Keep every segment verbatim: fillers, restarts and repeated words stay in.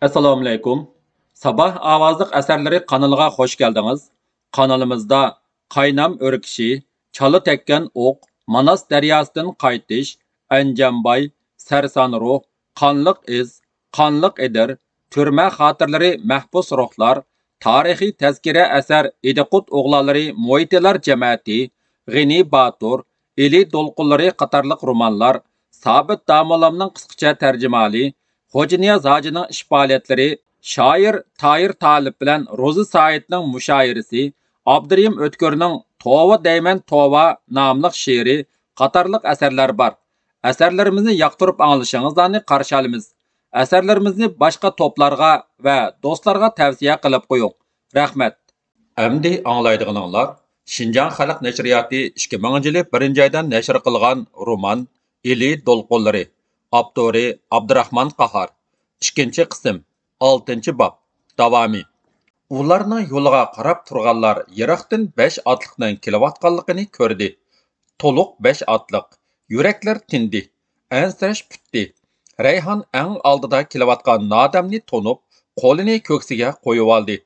ئەسسالامۇئەلەيكۇم. ساباھ ئاۋازلىق ئەسەرلىرى قانىلىغا خوش كەلدىڭىز. قانىلىمىزدا قاينام ئۆركىشى، چالا تەگكەن ئوق، ماناس دەرياسىدىن قايتىش، ئەنجانباي، سەرسان روھ، قانلىق ئىز، قانلىق ئېدىر، تۈرمە خاتىرىلىرى، مەھبۇس روھلار، تارىخىي تەزكىرە ئەسەر ئىدىقۇت ئوغلانلىرى مۇھىتىلار جەمەتى، غېنى باتۇر، ئىلى دولقۇنلىرى قاتارلىق رومانلار، سابىت داموللامنىڭ قىسقىچە تەرجىمىھالى، خوجانىياز ھاجىنىڭ ئىش پائالىيەتلىرى، شائىر تاھىر تالىپ بىلەن روزى سايىتنىڭ مۇشائىرىسى، ئابدۇرېھىم ئۆتكۈرنىڭ توۋا دەيمەن توۋا ناملىق شېئىرى قاتارلىق ئەسەرلەر بار. ئەسەرلىرىمىزنى ياقتۇرۇپ ئاڭلىشىڭىزلارنى قارشى ئالىمىز. ئەسەرلىرىمىزنى باشقا توپلارغا ۋە دوستلارغا تەۋسىيە قىلىپ قويۇڭ. رەھمەت. ئەمدى ئاڭلايدىغىنىڭلار شىنجاڭ خەلق نەشرىياتى ئىككى مىڭىنچى يىلى بىرىنچى ئايدا نەشر قىلغان رومان ئىلى دولقۇنلىرى، ئاپتورى ئابدۇراخمان قاھار، ئىككىنچى قىسىم، ئالتىنچى باب، داۋامى. ئۇلارنىڭ يولىغا قاراپ تۇرغانلار يىراقتىن بەش ئاتلىقنىڭ كېلىۋاتقانلىقىنى كۆردى. تولۇق بەش ئاتلىق. يۈرەكلەر تىندى. ئەنسىرەش پۈتتى. رەيھان ئەڭ ئالدىدا كېلىۋاتقان نادەمنى تونۇپ، قولىنى كۆكسىگە قويۇۋالدى.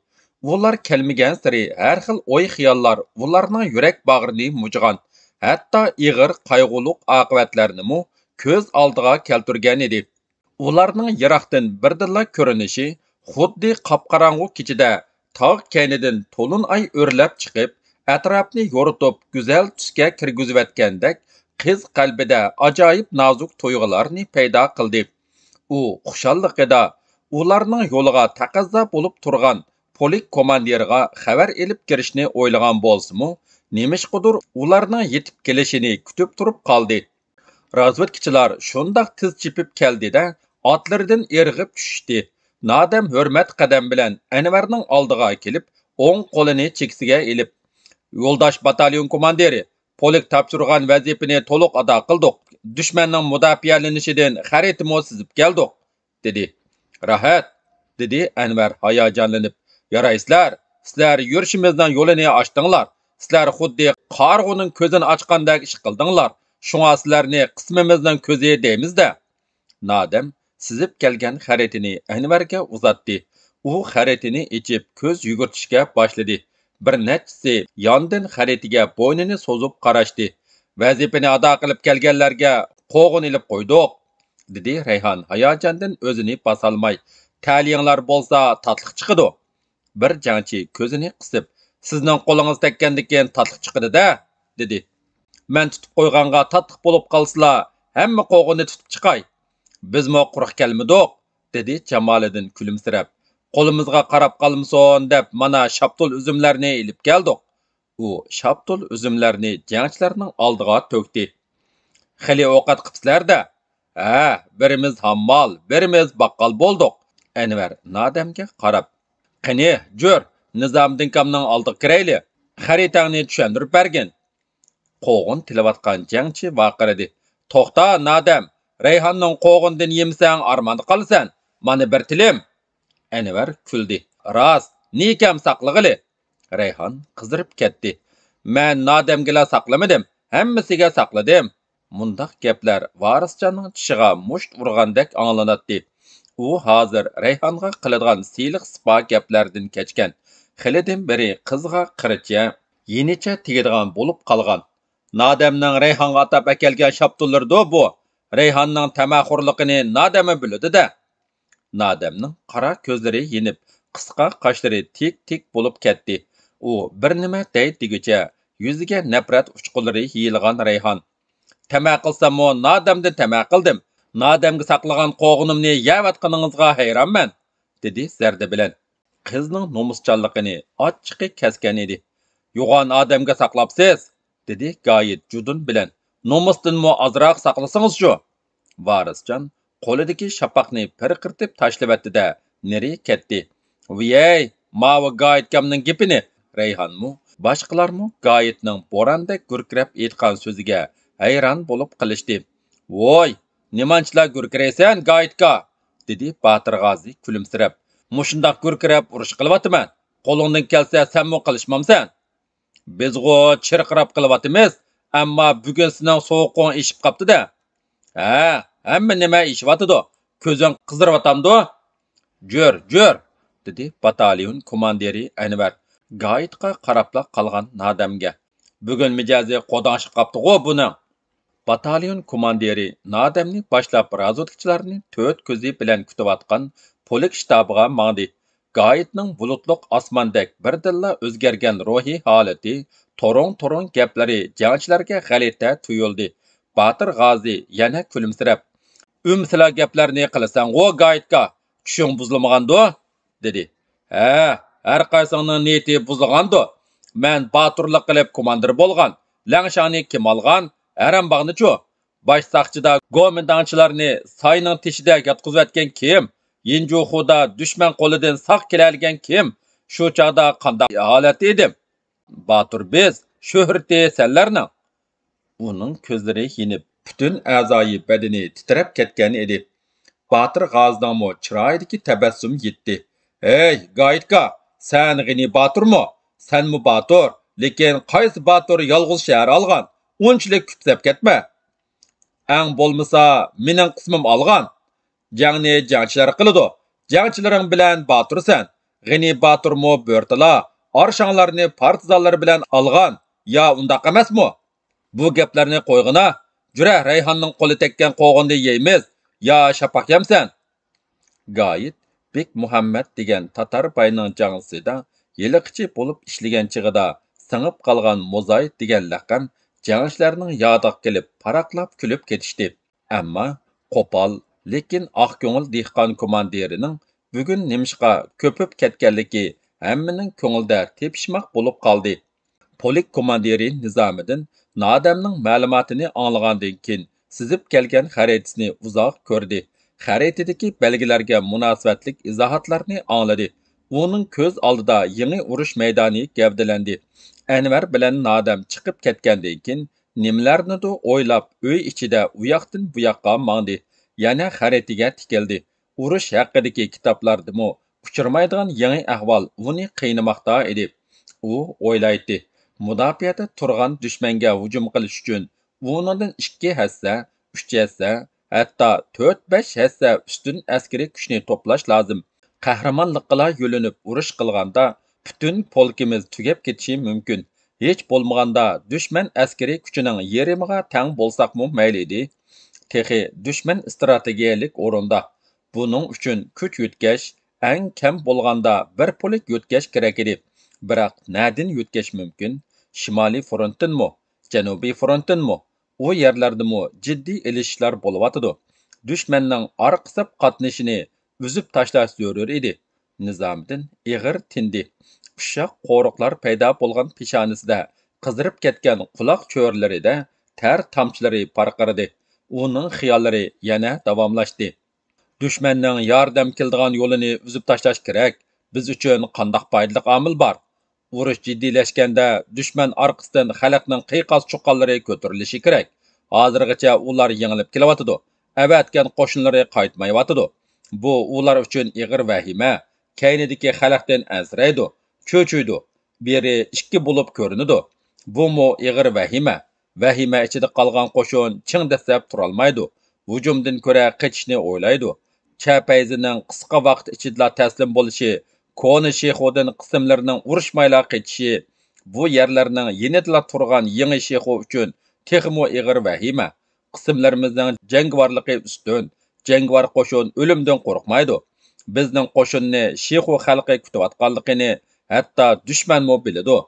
ئۇلار كەلمىگەنسېرى ھەر خىل ئوي-خىياللار ئۇلارنىڭ يۈرەك باغرىنى مۇجغان، ھەتتا ئېغىر قايغۇلۇق ئاقىۋەتلەرنىمۇ كۆز ئالدىغا كەلتۈرگەنىدى. ئۇلارنىڭ يىراقتىن بىردىنلا كۆرۈنۈشى خۇددى قاپقاراڭغۇ كېچىدە تاغ كەينىدىن تولۇن ئاي ئۆرلەپ چىقىپ، ئەتراپنى يورۇتۇپ، گۈزەل تۈسكە كىرگۈزۈۋەتكەندەك قىز قەلبىدە ئاجايىپ نازۇك تۇيغۇلارنى پەيدا قىلدى. ئۇ خۇشاللىقىدا ئۇلارنىڭ يولىغا تەقەززا بولۇپ تۇرغان پولك كوماندىرىغا خەۋەر ئېلىپ كىرىشنى ئويلىغان بولسىمۇ، نېمىشقىدۇر ئۇلارنىڭ يېتىپ كېلىشىنى كۈتۈپ تۇرۇپ قالدى. رازۋېدكىچىلار شۇنداق تېز چېپىپ كەلدى-دە، ئاتلىرىدىن ئىرغىپ چۈشۈشتى. نادەم ھۆرمەت قەدەم بىلەن ئەنۋەرنىڭ ئالدىغا كېلىپ، ئوڭ قولىنى چېكىسىگە ئېلىپ، يولداش باتاليون كوماندىرى، پولك تاپشۇرغان ۋەزىپىنى تولۇق ئادا قىلدۇق. دۈشمەننىڭ مۇداپىئەلىنىشىدىن خەرىتىمۇ سىزىپ كەلدۇق، دېدى. راھەت، دېدى ئەنۋەر ھاياجانلىنىپ. يارايسىلەر، سىلەر يۈرۈشىمىزنىڭ يولىنى ئاچتىڭلار. سىلەر خۇددى قارىغۇنىڭ كۆزىنى ئاچقاندەك ئىش قىلدىڭلار. شۇڭا سىلەرنى قىسمىمىزنىڭ كۆزى دەيمىز-دە. نادەم سىزىپ كەلگەن خەرىتىنى ئەنۋەرگە ئۇزاتتى. ئۇ خەرىتىنى ئېچىپ كۆز يۈگۈرتۈشكە باشلىدى. بىر نەچچىسى ياندىن خەرىتىگە بوينىنى سوزۇپ قاراشتى. ۋەزىپىنى ئادا قىلىپ كەلگەنلەرگە قوغۇن ئېلىپ قويدۇق، دېدى رەيھان ھاياجاندىن ئۆزىنى باسالماي. تەلىيىڭلار بولسا تاتلىق چىقىدۇ. بىر جەڭچى كۆزىنى قىسىپ، سىزنىڭ قولىڭىز تەگكەندىكىن تاتلىق چىقىدۇ-دە، دېدى. مەن تۇتۇپ قويغانغا تاتلىق بولۇپ قالسىلا، ھەممە قوغۇننى تۇتۇپ چىقاي. بىزمۇ قۇرۇق كەلمىدۇق، دېدى جامالىدىن كۈلۈمسىرەپ. قولىمىزغا قاراپ قالمىسۇن دەپ مانا شاپتۇل ئۈزۈملەرنى ئېلىپ كەلدۇق. ئۇ شاپتۇل ئۈزۈملەرنى جەڭچىلەرنىڭ ئالدىغا تۆكتى. خېلى ئوقەت قىپسىلەر-دە. ھە، بىرىمىز ھاممال، بىرىمىز باققال بولدۇق. ئەنۋەر نادەمگە قاراپ، قېنى، جۈر، نىزامىدىن كامنىڭ ئالدىغا كىرەيلى. خەرىتەڭنى چۈشەندۈرۈپ بەرگىن. قوغۇن تىلىۋاتقان جەڭچى ۋارقىرىدى. توختا، نادەم، رەيھاننىڭ قوغۇنىدىن يېمىسەڭ ئارماندا قالىسەن. مانا بىر تىلىم. ئەنۋەر كۈلدى. راست، نىكەم ساقلىغىلى. رەيھان قىزىرىپ كەتتى. مەن نادەمگىلا ساقلىمىدىم، ھەممىسىگە ساقلىدىم. مۇنداق گەپلەر ۋارىسجاننىڭ چىشىغا مۇشت ئۇرغاندەك ئاڭلىناتتى. ئۇ ھازىر رەيھانغا قىلىدىغان سىلىق سىپا گەپلەردىن كەچكەن. خېلىدىن بېرى قىزغا قىرىچە، يېنىچە تېگىدىغان بولۇپ قالغان. نادەمنىڭ رەيھانغا ئاتاپ ئەكەلگەن شاپتۇللىرىدۇ بۇ. رەيھاننىڭ تەمەخورلۇقىنى نادەممۇ بىلىدۇ-دە. نادەمنىڭ قارا كۆزلىرى يېنىپ، قىسقا قاشلىرى تىك-تىك بولۇپ كەتتى. ئۇ بىر نېمە دەي دېگۈچە، يۈزىگە نەپرەت ئۇچقۇنلىرى يېيىلغان رەيھان. تەمە قىلساممۇ نادەمدىن تەمە قىلدىم. نادەمگە ساقلىغان قوغۇنۇمنى يەۋاتقىنىڭىزغا ھەيرانمەن، دېدى زەردە بىلەن. قىزنىڭ نومۇسچانلىقىنى ئاچچىقى كەسكەن ئىدى. يوغان ئادەمگە ساقلاپسىز، دېدى گايىت جۇدۇن بىلەن. نومۇستىنمۇ ئازراق ساقلىسىڭىزچۇ؟ ۋارىسجان قولىدىكى شاپاقنى پىرقىرىتىپ تاشلىۋەتتى-دە، نېرى كەتتى. ۋىيەي، ماۋۇ گايىتكامنىڭ گېپىنى! رەيھانمۇ، باشقىلارمۇ گايىتنىڭ بوراندەك گۈركىرەپ ئېيتقان سۆزىگە ھەيران بولۇپ قېلىشتى. ۋوي، نېمانچىلا گۈركىرەيسەن، گايىتكا؟ دېدى باتىر غازى كۈلۈمسىرەپ. مۇشۇنداق گۈركىرەپ ئۇرۇش قىلىۋاتىمەن. قولۇڭدىن كەلسە سەنمۇ قىلىشمامسەن؟ بىزغۇ چىرقىراپ قىلىۋاتىمىز، ئەمما بۈگۈن سېنىڭ سوغۇقۇڭ ئېشىپ قاپتۇ-دە. ھە، ھەممە نېمە ئېشىۋاتىدۇ. كۆزۈڭ قىزىرىۋاتامدۇ؟ جۆر، جۆر! دېدى باتاليون كوماندىرى ئەنۋەر گايىتقا قاراپلا قالغان نادەمگە. بۈگۈن مىجەزى قوداڭشىپ قاپتىغۇ بۇنىڭ! باتاليون كوماندىرى نادەمنى باشلاپ رازۋېدكىچىلارنى تۆت كۆزى بىلەن كۈتۈۋاتقان پولك شتابىغا ماڭدى. گايىتنىڭ بۇلۇتلۇق ئاسماندەك بىردىنلا ئۆزگەرگەن روھىي ھالىتى، تورۇڭ-تورۇڭ گەپلىرى جەڭچىلەرگە غەلىتە تۇيۇلدى. باتۇر غازى يەنە كۈلۈمسىرەپ، ئۈمسىلا گەپلەرنى قىلىسەنغۇ، گايىتكا! چۈشۈڭ بۇزۇلمىغاندۇ؟ دېدى. ھە، ھەرقايسىڭنىڭ نىيىتى بۇزۇلغاندۇ. مەن باتۇرلۇق قىلىپ كوماندىر بولغان، لەڭشاڭنى كىم ئالغان، ھەرەمباغنىچۇ؟ باش ساقچىدا گومىنداڭچىلارنى ساينىڭ تېشىدە ياتقۇزۇۋەتكەن كىم؟ يىنجۇخۇدا دۈشمەن قولىدىن ساق كېلەلىگەن كىم؟ شۇ چاغدا قانداق ھالەتتە ئىدىم؟ باتۇر بىز، شۆھرىتى سەنلەرنىڭ. ئۇنىڭ كۆزلىرى يېنىپ، پۈتۈن ئەزايى بەدىنى تىترەپ كەتكەن ئىدى. باتۇر غازىنىڭمۇ چىرايىدىكى تەبەسسۇم يىتتى. ھەي، گايىتكا، سەن غېنى باتۇرمۇ؟ سەنمۇ باتۇر، لېكىن قايسى باتۇر يالغۇز شەھەر ئالغان؟ ئۇنچىلىك كۈپسەپ كەتمە. ئەڭ بولمىسا، مېنىڭ قىسمىم ئالغان. جەڭنى جەڭچىلەر قىلىدۇ. جەڭچىلىرىڭ بىلەن باتۇرسەن. غېنى باتۇرمۇ بۆرتالا، ئارشاڭلارنى پارتىزانلىرى بىلەن ئالغان. يا ئۇنداق ئەمەسمۇ؟ بۇ گەپلەرنى قويغىنا، جۈرە رەيھاننىڭ قولى تەگكەن قوغۇننى يەيمىز، يا شاپاق يەمسەن؟ گايىت بېك مۇھەممەت دېگەن تاتار باينىڭ جەڭچىسىدا ھېلىقىچە بولۇپ ئىشلىگەن چېغىدا سىڭىپ قالغان موزايىت دېگەن لەقەم جەڭچىلەرنىڭ يادىغا كېلىپ پاراقلاپ كۈلۈپ كېتىشتى. ئەمما قوپال، لېكىن ئاق كۆڭۈل دېھقان كوماندىرىنىڭ بۈگۈن نېمىشقا كۆپۈپ كەتكەنلىكى ھەممىنىڭ كۆڭلىدە تېپىشماق بولۇپ قالدى. پولك كوماندىرى نىزامىدىن نادەمنىڭ مەلۇماتىنى ئاڭلىغاندىن كېيىن، سىزىپ كەلگەن خەرىتىسىنى ئۇزاق كۆردى. خەرىتىدىكى بەلگىلەرگە مۇناسىۋەتلىك ئىزاھاتلارنى ئاڭلىدى. ئۇنىڭ كۆز ئالدىدا يېڭى ئۇرۇش مەيدانى گەۋدىلەندى. ئەنۋەر بىلەن نادەم چىقىپ كەتكەندىن كېيىن، نېمىلەرنىدۇر ئويلاپ، ئۆي ئىچىدە ئۇياقتىن بۇياققا ماڭدى. يەنە خەرىتىگە تىكىلدى. ئۇرۇش ھەققىدىكى كىتابلاردىمۇ ئۇچرىمايدىغان يېڭى ئەھۋال ئۇنى قىينىماقتا ئىدى. ئۇ ئويلايتتى، مۇداپىئەدە تۇرغان دۈشمەنگە ھۇجۇم قىلىش ئۈچۈن ئۇنىڭدىن ئىككى ھەسسە، ئۈچ ھەسسە، ھەتتا تۆت-بەش ھەسسە ئۈستۈن ئەسكىرىي كۈچنى توپلاش لازىم. قەھرىمانلىققىلا يۆلىنىپ ئۇرۇش قىلغاندا، پۈتۈن پولكىمىز تۈگەپ كېتىشى مۇمكىن. ھېچ بولمىغاندا دۈشمەن ئەسكىرىي كۈچىنىڭ يېرىمىغا تەڭ بولساقمۇ مەيلى ئىدى. تېخى دۈشمەن ئىستراتېگىيەلىك ئورۇندا. بۇنىڭ ئۈچۈن كۈچ يۆتكەش، ئەڭ كەم بولغاندا بىر پولك يۆتكەش كېرەك ئىدى. بىراق نەدىن يۆتكەش مۇمكىن؟ شىمالىي فروندتىنمۇ؟ جەنۇبىي فروندتىنمۇ؟ ئۇ يەرلەردىمۇ جىددىي ئېلىشىشلار بولۇۋاتىدۇ. دۈشمەننىڭ ئارقا سەپ قاتنىشىنى ئۈزۈپ تاشلاش زۆرۈر ئىدى. نىزامىدىن ئېغىر تىندى. ئۇششاق قورۇقلار پەيدا بولغان پېشانىسىدە، قىزىرىپ كەتكەن قۇلاق چۆرىلىرىدە تەر تامچىلىرى پارقىرىدى. ئۇنىڭ خىياللىرى يەنە داۋاملاشتى. دۈشمەننىڭ ياردەم كېلىدىغان يولىنى ئۈزۈپ تاشلاش كېرەك. بىز ئۈچۈن قانداق پايدىلىق ئامىل بار؟ ئۇرۇش جىددىيلەشكەندە، دۈشمەن ئارقىسىدىن خەلقنىڭ قىيقاس-چۇقانلىرى كۆتۈرۈلۈشى كېرەك. ھازىرغىچە ئۇلار يېڭىلىپ كېلىۋاتىدۇ. ئەۋەتكەن قوشۇنلىرى قايتمايۋاتىدۇ. بۇ ئۇلار ئۈچۈن ئېغىر ۋەھىمە. كەينىدىكى خەلقتىن ئەنسىرەيدۇ، چۆچۈيدۇ. بىرى ئىككى بولۇپ كۆرۈنىدۇ. بۇمۇ ئېغىر ۋەھىمە. ۋەھىمە ئىچىدە قالغان قوشۇن چىڭ دەسسەپ تۇرالمايدۇ. ھۇجۇمدىن كۆرە قېچىشنى ئويلايدۇ. چەپەيزىنىڭ قىسقا ۋاقىت ئىچىدىلا تەسلىم بولۇشى، كونا شىخۇدىن قىسىملىرىنىڭ ئۇرۇشمايلا قېچىشى، بۇ يەرلەرنىڭ يېنىدىلا تۇرغان يېڭى شىخۇ ئۈچۈن تېخىمۇ ئېغىر ۋەھىمە. قىسىملىرىمىزنىڭ جەڭگىۋارلىقى ئۈستۈن، جەڭگىۋار قوشۇن ئۆلۈمدىن قورقمايدۇ. بىزنىڭ قوشۇننى شىخۇ خەلقى كۈتۈۋاتقانلىقىنى ھەتتا دۈشمەنمۇ بىلىدۇ.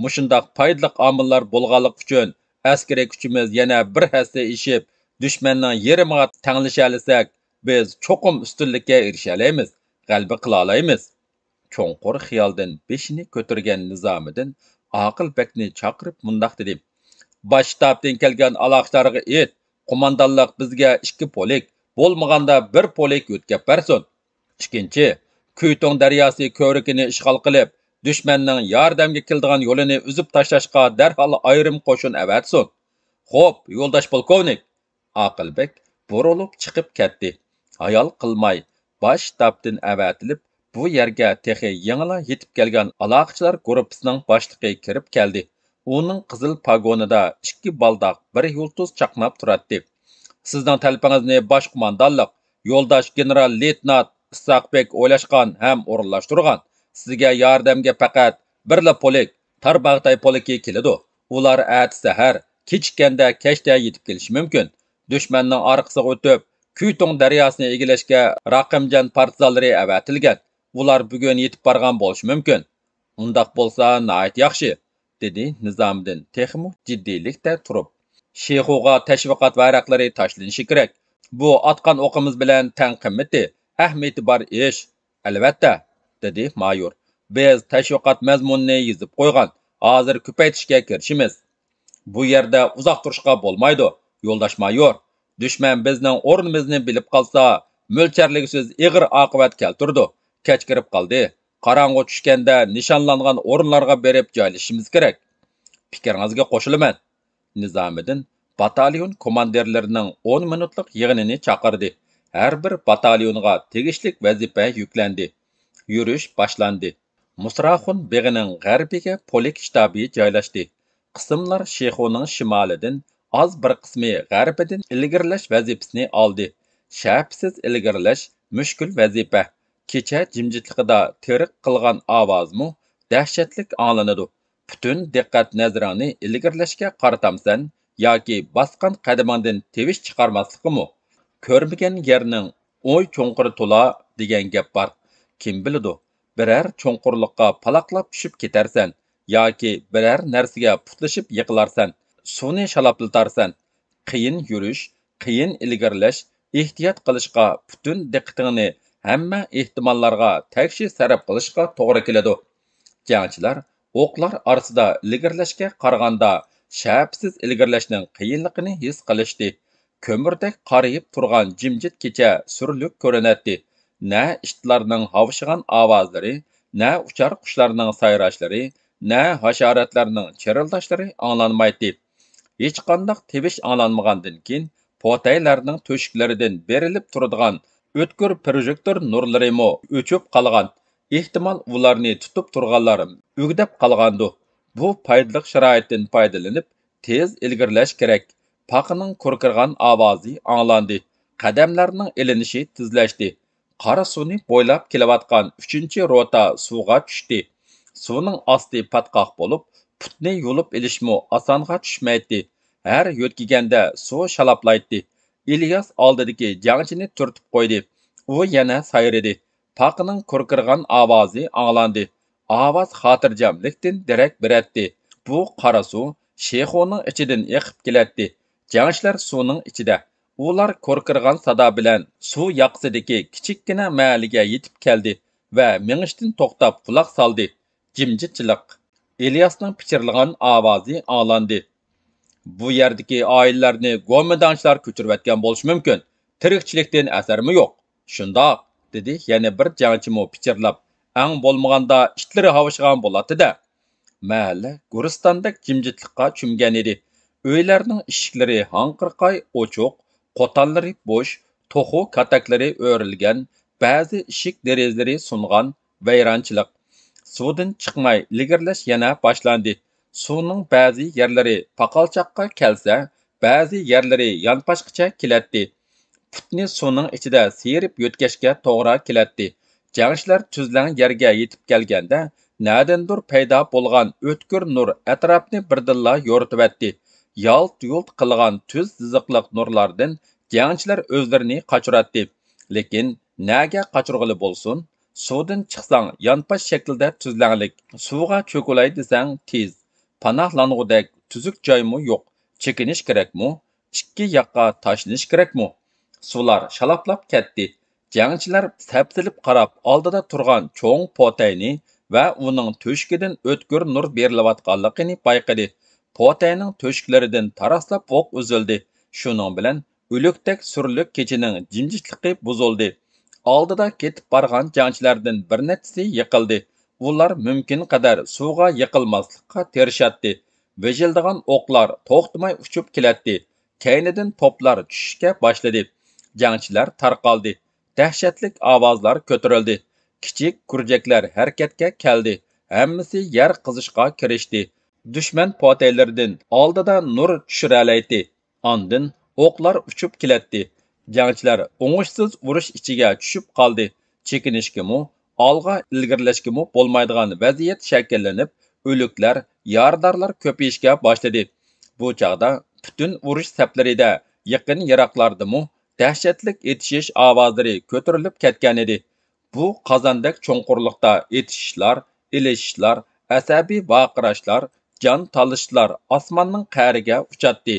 مۇشۇنداق پايدىلىق ئامىللار بولغانلىقى ئۈچۈن ئەسكىرىي كۈچىمىز يەنە بىر ھەسسە ئېشىپ، دۈشمەننىڭ يېرىمىغا تەڭلىشەلىسەك، بىز چوقۇم ئۈستۈنلۈككە ئېرىشەلەيمىز، غەلىبە قىلالايمىز. چوڭقۇر خىيالدىن بېشىنى كۆتۈرگەن نىزامىدىن ئاقىل بەگنى چاقىرىپ مۇنداق دېدى: باش شتابتىن كەلگەن ئالاقىدارغا ئېيت، قوماندانلىق بىزگە ئىككى پولك، بولمىغاندا بىر پولك يۆتكەپ بەرسۇن. ئىككىنچى، كۈيتۇڭ دەرياسى كۆۋرۈكىنى ئىشغال قىلىپ، دۈشمەننىڭ ياردەمگە كېلىدىغان يولىنى ئۈزۈپ تاشلاشقا دەرھال ئايرىم قوشۇن ئەۋەتسۇن. خوپ، يولداش پولكوۋنىك! ئاقىل بەگ بۇرۇلۇپ چىقىپ كەتتى. ھايال قىلماي، باش شتابتىن ئەۋەتىلىپ، بۇ يەرگە تېخى يېڭىلا يېتىپ كەلگەن ئالاقىچىلار گۇرۇپپىسىنىڭ باشلىقى كىرىپ كەلدى. ئۇنىڭ قىزىل پاگونىدا ئىككى بالداق، بىر يۇلتۇز چاقناپ تۇراتتى. سىزنىڭ تەلىپىڭىزنى باش قوماندانلىق، يولداش گېنېرال لېيتېنانت ئىسھاق بېك ئويلاشقان ھەم ئورۇنلاشتۇرغان. سىزگە ياردەمگە پەقەت بىرلا پولك، تارباغاتاي پولكى كېلىدۇ. ئۇلار ئەتە سەھەر، كېچىككەندە كەچتە يېتىپ كېلىشى مۇمكىن. دۈشمەننىڭ ئارقىسىغا ئۆتۈپ، كۈيتۇڭ دەرياسىنى ئىگىلەشكە راقىمجان پارتىزانلىرى ئەۋەتىلگەن. ئۇلار بۈگۈن يېتىپ بارغان بولۇشى مۇمكىن. ئۇنداق بولسا ناھايىتى ياخشى، دېدى نىزامىدىن تېخىمۇ جىددىيلىكتە تۇرۇپ. شېخۇغا تەشۋىقات ۋەرەقلىرى تاشلىنىشى كېرەك. بۇ ئاتقان ئوقىمىز بىلەن تەڭ قىممىتى، ئەھمىيىتى بار ئىش. ئەلۋەتتە، دېدى مايور. بىز تەشۋىقات مەزمۇنىنى يېزىپ قويغان. ھازىر كۆپەيتىشكە كىرىشىمىز. بۇ يەردە ئۇزاق تۇرۇشقا بولمايدۇ، يولداش مايور. دۈشمەن بىزنىڭ ئورنىمىزنى بىلىپ قالسا، مۆلچەرلىگۈسىز ئېغىر ئاقىۋەت كەلتۈرىدۇ. كەچ كىرىپ قالدى. قاراڭغۇ چۈشكەندە نىشانلانغان ئورۇنلارغا بېرىپ جايلىشىشىمىز كېرەك. پىكرىڭىزگە قوشۇلىمەن. نىزامىدىن باتاليون كوماندىرلىرىنىڭ ئون مىنۇتلۇق يىغىنىنى چاقىردى. ھەر بىر باتاليونغا تېگىشلىك ۋەزىپە يۈكلەندى. يۈرۈش باشلاندى. مۇسراخۇن بېغىنىڭ غەربىگە پولك شتابى جايلاشتى. قىسىملار شېخۇنىڭ شىمالىدىن ئاز بىر قىسمى غەربىدىن ئىلگىرىلەش ۋەزىپىسىنى ئالدى. شەپىسىز ئىلگىرىلەش مۈشكۈل ۋەزىپە. كېچە جىمجىتلىقىدا تېرىق قىلغان ئاۋازمۇ دەھشەتلىك ئاڭلىنىدۇ. پۈتۈن دىققەت نەزىرىڭنى ئىلگىرىلەشكە قارىتامسەن ياكى باسقان قەدىمىڭدىن تىۋىش چىقارماسلىققىمۇ؟ كۆرمىگەن يەرنىڭ ئوي چوڭقۇرى تولا دېگەن گەپ بار. كىم بىلىدۇ، بىرەر چوڭقۇرلۇققا پالاقلاپ چۈشۈپ كېتەرسەن ياكى بىرەر نەرسىگە پۇتلىشىپ يىقىلارسەن، سۇنى شالاپلىتارسەن. قىيىن يۈرۈش، قىيىن ئىلگىرىلەش، ئېھتىيات قىلىشقا پۈتۈن دىققىتىڭنى ھەممە ئېھتىماللارغا تەكشى سەرپ قىلىشقا توغرا كېلىدۇ. جەڭچىلەر ئوقلار ئارىسىدا ئىلگىرىلەشكە قارىغاندا شەپىسىز ئىلگىرىلەشنىڭ قىيىنلىقىنى ھېس قىلىشتى. كۆمۈردەك قارىيىپ تۇرغان جىمجىت كېچە سۈرلۈك كۆرۈنەتتى. نە ئىتلارنىڭ ھاۋشىغان ئاۋازلىرى، نە ئۇچار قۇشلارنىڭ سايراشلىرى، نە ھاشاراتلارنىڭ چىرىلداشلىرى ئاڭلانمايتتى. ھېچقانداق تىۋىش ئاڭلانمىغاندىن كېيىن، پوتەيلەرنىڭ تۆشۈكلىرىدىن بېرىلىپ تۇرىدىغان ئۆتكۈر پروژېكتور نۇرلىرىمۇ ئۆچۈپ قالغان. ئېھتىمال، ئۇلارنى تۇتۇپ تۇرغانلار ئۆگدەپ قالغاندۇ. بۇ پايدىلىق شارائىتتىن پايدىلىنىپ، تېز ئىلگىرىلەش كېرەك. پاقىنىڭ كۇركىرىغان ئاۋازى ئاڭلاندى. قەدەملەرنىڭ ئېلىنىشى تېزلەشتى. قارا سۇنى بويلاپ كېلىۋاتقان ئۈچىنچى روتا سۇغا چۈشتى. سۇنىڭ ئاستى پاتقاق بولۇپ، پۇتنى يۇلۇپ ئېلىشمۇ ئاسانغا چۈشمەيتتى. ھەر يۆتكىگەندە سۇ شالاپلايتتى. ئىلياس ئالدىدىكى جەڭچىنى تۈرتۈپ قويدى. ئۇ يەنە سايرىدى. پاقىنىڭ كۇركىرىغان ئاۋازى ئاڭلاندى. ئاۋاز خاتىرجەملىكتىن دېرەك بېرەتتى. بۇ قارا سۇ شېخۇنىڭ ئىچىدىن ئېقىپ كېلەتتى. جەڭچىلەر سۇنىڭ ئىچىدە. ئۇلار كۇركىرىغان سادا بىلەن سۇ ياقىسىدىكى كىچىككىنە مەھەللىگە يېتىپ كەلدى ۋە مېڭىشتىن توختاپ قۇلاق سالدى. جىمجىتچىلىق. ئىلياسنىڭ پىچىرلىغان ئاۋازى ئاڭلاندى. بۇ يەردىكى ئائىلىلەرنى گومىنداڭچىلار كۆچۈرۈۋەتكەن بولۇشى مۇمكىن. تىرىكچىلىكتىن ئەسەرمۇ يوق. شۇنداق، دېدى يەنە بىر جەڭچىمۇ پىچىرلاپ. ئەڭ بولمىغاندا ئىتلىرى ھاۋشىغان بولاتتى-دە. مەھەللە گۆرىستاندەك جىمجىتلىققا چۆمگەن ئىدى. ئۆيلەرنىڭ ئىشىكلىرى ھاڭقىرقاي ئوچۇق، قوتانلىرى بوش، توخۇ كاتەكلىرى ئۆرۈلگەن، بەزى ئىشىك دېرىزىلىرى سۇنغان، ۋەيرانچىلىق. سۇدىن چىقماي ئىلگىرىلەش يەنە باشلاندى. سۇنىڭ بەزى يەرلىرى پاقالچاققا كەلسە، بەزى يەرلىرى يانپاشقىچە كېلەتتى. پۇتنى سۇنىڭ ئىچىدە سىيرىپ يۆتكەشكە توغرا كېلەتتى. جەڭچىلەر تۈزلەڭ يەرگە يېتىپ كەلگەندە، نەدىندۇر پەيدا بولغان ئۆتكۈر نۇر ئەتراپنى بىردىنلا يورۇتۇۋەتتى. يالت-يۇلت قىلغان تۈز سىزىقلىق نۇرلاردىن جەڭچىلەر ئۆزلىرىنى قاچۇراتتى. لېكىن نەگە قاچۇرغىلى بولسۇن؟ سۇدىن چىقساڭ يانپاش شەكىلدە تۈزلەڭلىك، سۇغا چۆكۈلەي دېسەڭ تېز. پاناھلانغۇدەك تۈزۈك جايمۇ يوق. چېكىنىش كېرەكمۇ؟ ئىككى ياققا تاشلىنىش كېرەكمۇ؟ سۇلار شالاپلاپ كەتتى. جەڭچىلەر سەپسېلىپ قاراپ ئالدىدا تۇرغان چوڭ پوتەينى ۋە ئۇنىڭ تۆشۈكىدىن ئۆتكۈر نۇر بېرىلىۋاتقانلىقىنى بايقىدى. پوتەينىڭ تۆشۈكلىرىدىن تاراسلاپ ئوق ئۈزۈلدى. شۇنىڭ بىلەن ئۆلۈكتەك سۈرلۈك كېچىنىڭ جىمجىتلىقى بۇزۇلدى. ئالدىدا كېتىپ بارغان جەڭچىلەردىن بىر نەچچىسى يىقىلدى. ئۇلار مۇمكىن قەدەر سۇغا يىقىلماسلىققا تىرىشاتتى. ۋىژىلدىغان ئوقلار توختىماي ئۇچۇپ كېلەتتى. كەينىدىن توپلار چۈشۈشكە باشلىدى. جەڭچىلەر تارقالدى. دەھشەتلىك ئاۋازلار كۆتۈرۈلدى. كىچىك كۈرجەكلەر ھەرىكەتكە كەلدى. ھەممىسى يەر قېزىشقا كىرىشتى. دۈشمەن پوتەيلىرىدىن ئالدىدا نۇر چۈشۈرەلەيتتى. ئاندىن ئوقلار ئۇچۇپ كېلەتتى. جەڭچىلەر ئوڭۇشسىز ئۇرۇش ئىچىگە چۈشۈپ قالدى. چېكىنىشكىمۇ، ئالغا ئىلگىرىلەشكىمۇ بولمايدىغان ۋەزىيەت شەكىللىنىپ، ئۆلۈكلەر، يارىدارلار كۆپىيىشكە باشلىدى. بۇ چاغدا پۈتۈن ئۇرۇش سەپلىرىدە، يېقىن-يىراقلاردىمۇ دەھشەتلىك ئېتىشىش ئاۋازلىرى كۆتۈرۈلۈپ كەتكەنىدى. بۇ قازاندەك چوڭقۇرلۇقتا ئېتىشىشلار، ئېلىشىشلار، ئەسەبىي ۋارقىراشلار، جان تالىشىشلار ئاسماننىڭ قەرىگە ئۇچاتتى.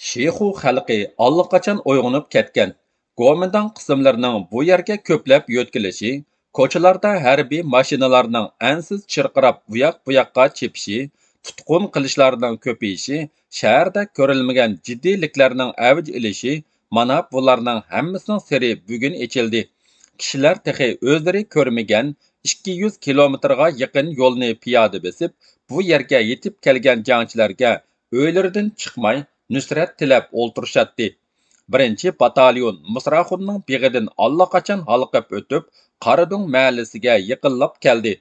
شىخۇ خەلقى ئاللىقاچان ئويغىنىپ كەتكەن. گومىنداڭ قىسىملىرىنىڭ بۇ يەرگە كۆپلەپ يۆتكىلىشى، كوچىلاردا ھەربىي ماشىنىلارنىڭ ئەنسىز چىرقىراپ ئۇياق-بۇياققا چېپىشى، تۇتقۇن قىلىشلارنىڭ كۆپىيىشى شەھەردە كۆرۈلمىگەن جىددىيلىكلەرنىڭ ئەۋج ئېلىشى، مانا بۇلارنىڭ ھەممىسىنىڭ سىرى بۈگۈن ئېچىلدى. كىشىلەر تېخى ئۆزلىرى كۆرمىگەن ئىككى يۈز كىلومېتىرغا يېقىن يولنى پىيادە بېسىپ، بۇ يەرگە يېتىپ كەلگەن جەڭچىلەرگە ئۆيلىرىدىن چىقماي نۇسرەت تىلەپ ئولتۇرۇشاتتى. بىرىنچى باتاليون مىسراخۇننىڭ بېغىدىن ئاللىقاچان ھالقىپ ئۆتۈپ، قارادۆڭ مەھەللىسىگە يېقىنلاپ كەلدى.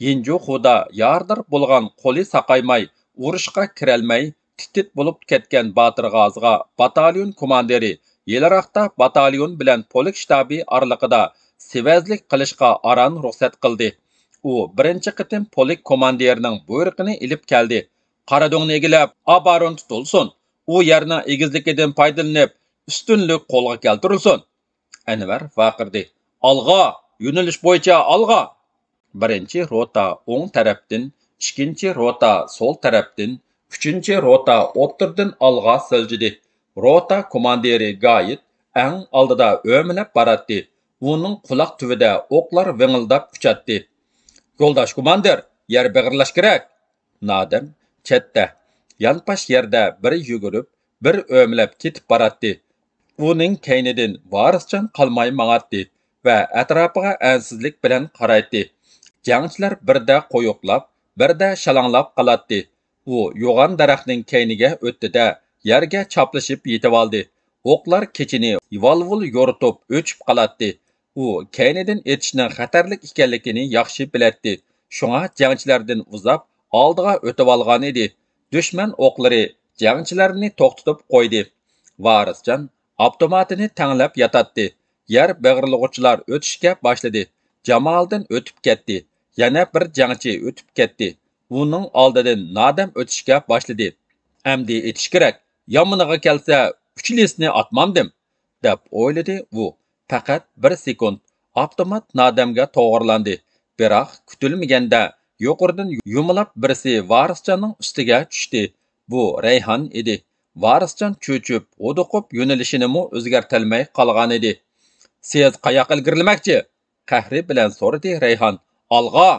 يىنجۇخۇدا يارىدار بولغان قولى ساقايماي، ئۇرۇشقا كىرەلمەي، تىت-تىت بولۇپ كەتكەن باتۇر غازىغا باتاليون كوماندىرى يېلىراقتا باتاليون بىلەن پولك شتابى ئارىلىقىدا سېۋەزلىك قىلىشقا ئاران رۇخسەت قىلدى. ئۇ بىرىنچى قېتىم پولك كوماندىرىنىڭ بۇيرۇقىنى ئېلىپ كەلدى. قارادۆڭنى ئىگىلەپ، ئابارون تۇتۇلسۇن! ئۇ يەرنىڭ ئېگىزلىكىدىن پايدىلىنىپ، ئۈستۈنلۈك قولغا كەلتۈرۈلسۇن! ئەنۋەر ۋارقىرىدى. ئالغا! يۆنىلىش بويىچە ئالغا! بىرىنچى روتا ئوڭ تەرەپتىن، ئىككىنچى روتا سول تەرەپتىن، ئۈچىنچى روتا ئوتتۇرىدىن ئالغا سىلجىدى. روتا كوماندىرى گايىت ئەڭ ئالدىدا ئۆمىلەپ باراتتى. ئۇنىڭ قۇلاق تۈۋىدە ئوقلار ۋىڭىلداپ ئۇچاتتى. يولداش كوماندىر، يەر بېغىرلاش كېرەك! نادەم چەتتە، يانپاش يەردە بىر يۈگۈرۈپ، بىر ئۆمىلەپ كېتىپ باراتتى. ئۇنىڭ كەينىدىن ۋارىسجان قالماي ماڭاتتى ۋە ئەتراپىغا ئەنسىزلىك بىلەن قارايتتى. جەڭچىلەر بىردە قويۇقلاپ، بىردە شالاڭلاپ قالاتتى. ئۇ يوغان دەرەخنىڭ كەينىگە ئۆتتى-دە، يەرگە چاپلىشىپ يېتىۋالدى. ئوقلار كېچىنى ۋال-ۋۇل يورۇتۇپ ئۆچۈپ قالاتتى. ئۇ كەينىدىن ئېتىشنىڭ خەتەرلىك ئىكەنلىكىنى ياخشى بىلەتتى، شۇڭا جەڭچىلەردىن ئۇزاپ، ئالدىغا ئۆتۈۋالغانىدى. دۈشمەن ئوقلىرى جەڭچىلەرنى توختىتىپ قويدى. ۋارىسجان ئاپتوماتىنى تەڭلەپ ياتاتتى. يەر بېغىرلىغۇچىلار ئۆتۈشكە باشلىدى. جامالىدىن ئۆتۈپ كەتتى. يەنە بىر جەڭچى ئۆتۈپ كەتتى. ئۇنىڭ ئالدىدىن نادەم ئۆتۈشكە باشلىدى. ئەمدى ئېتىش كېرەك. يامىنىغا كەلسە، ئۈچىلىسىنى ئاتمامدىم، دەپ ئويلىدى ئۇ. پەقەت بىر سېكۇنت، ئاپتومات نادەمگە توغرىلاندى. بىراق، كۈتۈلمىگەندە، يۇقىرىدىن يۇمىلاپ بىرسى ۋارىسجاننىڭ ئۈستىگە چۈشتى. بۇ رەيھان ئىدى. ۋارىسجان چۆچۈپ، ھودۇقۇپ، يۆنىلىشىنىمۇ ئۆزگەرتەلمەي قالغانىدى. سىز قاياققا ئىلگىرىلىمەكچى؟ قەھرى بىلەن سورىدى رەيھان. ئالغا!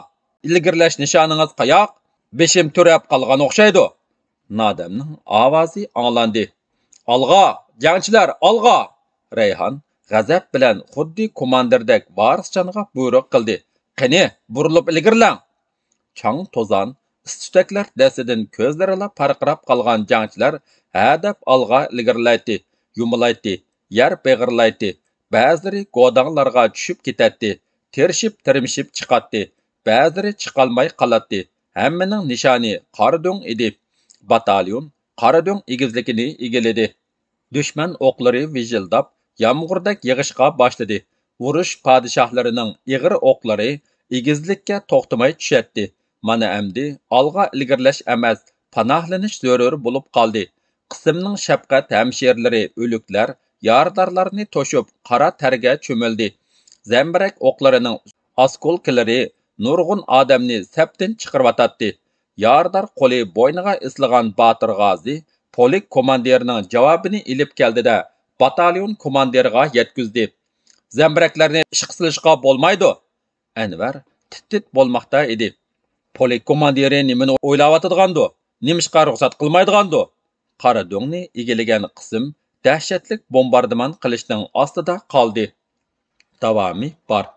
ئىلگىرىلەش نىشانىڭىز قاياق؟ بېشىم تۈرەپ قالغان ئوخشايدۇ. نادەمنىڭ ئاۋازى ئاڭلاندى. ئالغا! جەڭچىلەر، ئالغا! رەيھان غەزەپ بىلەن خۇددى كوماندىردەك ۋارىسجانغا بۇيرۇق قىلدى. قېنى، بۇرۇلۇپ ئىلگىرىلەڭ! چاڭ-توزان، ئىس-تۈتەكلەر دەستىدىن كۆزلىرىلا پارقىراپ قالغان جەڭچىلەر ھەدەپ ئالغا ئىلگىرىلەيتتى، يۇمۇلايتتى، يەر بېغىرلايتتى. بەزىلىرى گوداڭلارغا چۈشۈپ كېتەتتى، تىرىشىپ-تىرمىشىپ چىقاتتى. بەزىلىرى چىقالماي قالاتتى. ھەممىنىڭ نىشانى قارادۆڭ ئىدى. باتاليون قارادۆڭ ئېگىزلىكىنى ئىگىلىدى. دۈشمەن ئوقلىرى ۋىژىلداپ، يامغۇردەك يېغىشقا باشلىدى. ئۇرۇش پادىشاھلىرىنىڭ ئېغىر ئوقلىرى ئېگىزلىككە توختىماي چۈشەتتى. مانا ئەمدى ئالغا ئىلگىرىلەش ئەمەس، پاناھلىنىش زۆرۈر بولۇپ قالدى. قىسىمنىڭ شەپقەت ھەمشىرىلىرى ئۆلۈكلەر، يارىدارلارنى توشۇپ، قارا تەرگە چۆمۈلدى. زەمبىرەك ئوقلىرىنىڭ ئاسكولكىلىرى نۇرغۇن ئادەمنى سەپتىن چىقىرىۋاتاتتى. يارىدار قولى بوينىغا ئېسىلغان باتۇر غازى پولك كوماندىرىنىڭ جاۋابىنى ئېلىپ كەلدى-دە، باتاليون كوماندىرىغا يەتكۈزدى. زەمبىرەكلەرنى ئىشقا سېلىشقا بولمايدۇ. ئەنۋەر تىت-تىت بولماقتا ئىدى. پولك كوماندىرى نېمىنى ئويلاۋاتىدىغاندۇ؟ نېمىشقا رۇخسەت قىلمايدىغاندۇ؟ قارا دۆڭنى ئىگىلىگەن قىسىم دەھشەتلىك بومباردىمان قىلىشنىڭ ئاستىدا قالدى. داۋامى بار.